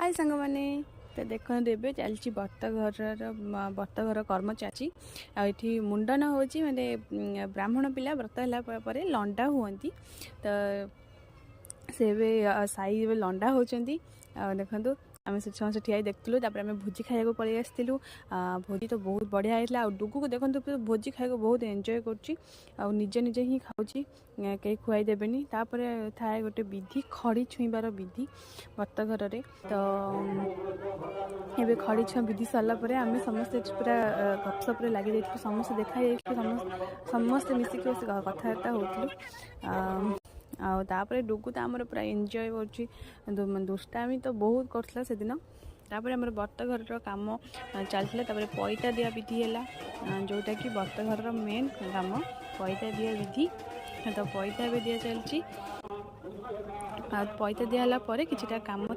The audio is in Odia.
ହାଇ ସାଙ୍ଗମାନେ, ତ ଦେଖନ୍ତୁ, ଏବେ ଚାଲିଛି ବ୍ରତଘରର ବ୍ରତଘର କର୍ମ ଚାଲିଛି। ଆଉ ଏଠି ମୁଣ୍ଡନ ହେଉଛି, ମାନେ ବ୍ରାହ୍ମଣ ପିଲା ବ୍ରତ ହେଲା ପରେ ଲଣ୍ଡା ହୁଅନ୍ତି। ତ ସେ ଏବେ ସାଇ ଏବେ ଲଣ୍ଡା ହେଉଛନ୍ତି। ଆଉ ଦେଖନ୍ତୁ, ଆମେ ସେଠି ସମସ୍ତେ ଠିଆ ହେଇ ଦେଖୁଥିଲୁ। ତାପରେ ଆମେ ଭୋଜି ଖାଇବାକୁ ପଳେଇ ଆସିଥିଲୁ। ଭୋଜି ତ ବହୁତ ବଢ଼ିଆ ହେଇଥିଲା। ଆଉ ଡୁଗୁକୁ ଦେଖନ୍ତୁ, ଭୋଜି ଖାଇବାକୁ ବହୁତ ଏନ୍ଜୟ କରୁଛି ଆଉ ନିଜେ ନିଜେ ହିଁ ଖାଉଛି, କେହି ଖୁଆଇ ଦେବେନି। ତାପରେ ଥାଏ ଗୋଟେ ବିଧି, ଖଡ଼ି ଛୁଇଁବାର ବିଧି ବ୍ରତଘରରେ। ତ ଏବେ ଖଡ଼ି ଛୁଆଁ ବିଧି ସରିଲା ପରେ ଆମେ ସମସ୍ତେ ଏଠି ପୁରା ଗପସପରେ ଲାଗି ଯାଇଥିଲୁ। ସମସ୍ତେ ଦେଖା ଯାଇଥିଲୁ, ସମସ୍ତେ ମିଶିକି ବସି କଥାବାର୍ତ୍ତା ହେଉଥିଲୁ। ଆଉ ତାପରେ ଡୁଗୁ ତ ଆମର ପୁରା ଏନ୍ଜୟ କରୁଛି। ଦୁଷ୍ଟାମି ତ ବହୁତ କରୁଥିଲା ସେଦିନ। ତାପରେ ଆମର ବ୍ରତଘରର କାମ ଚାଲିଥିଲା। ତାପରେ ପଇତା ଦିଆ ବିଧି ହେଲା, ଯେଉଁଟାକି ବ୍ରତଘରର ମେନ୍ କାମ, ପଇତା ଦିଆ ବିଧି। ତ ପଇତା ଏବେ ଦିଆ ଚାଲିଛି। ଆଉ ପଇତା ଦିଆ ହେଲା ପରେ କିଛିଟା କାମ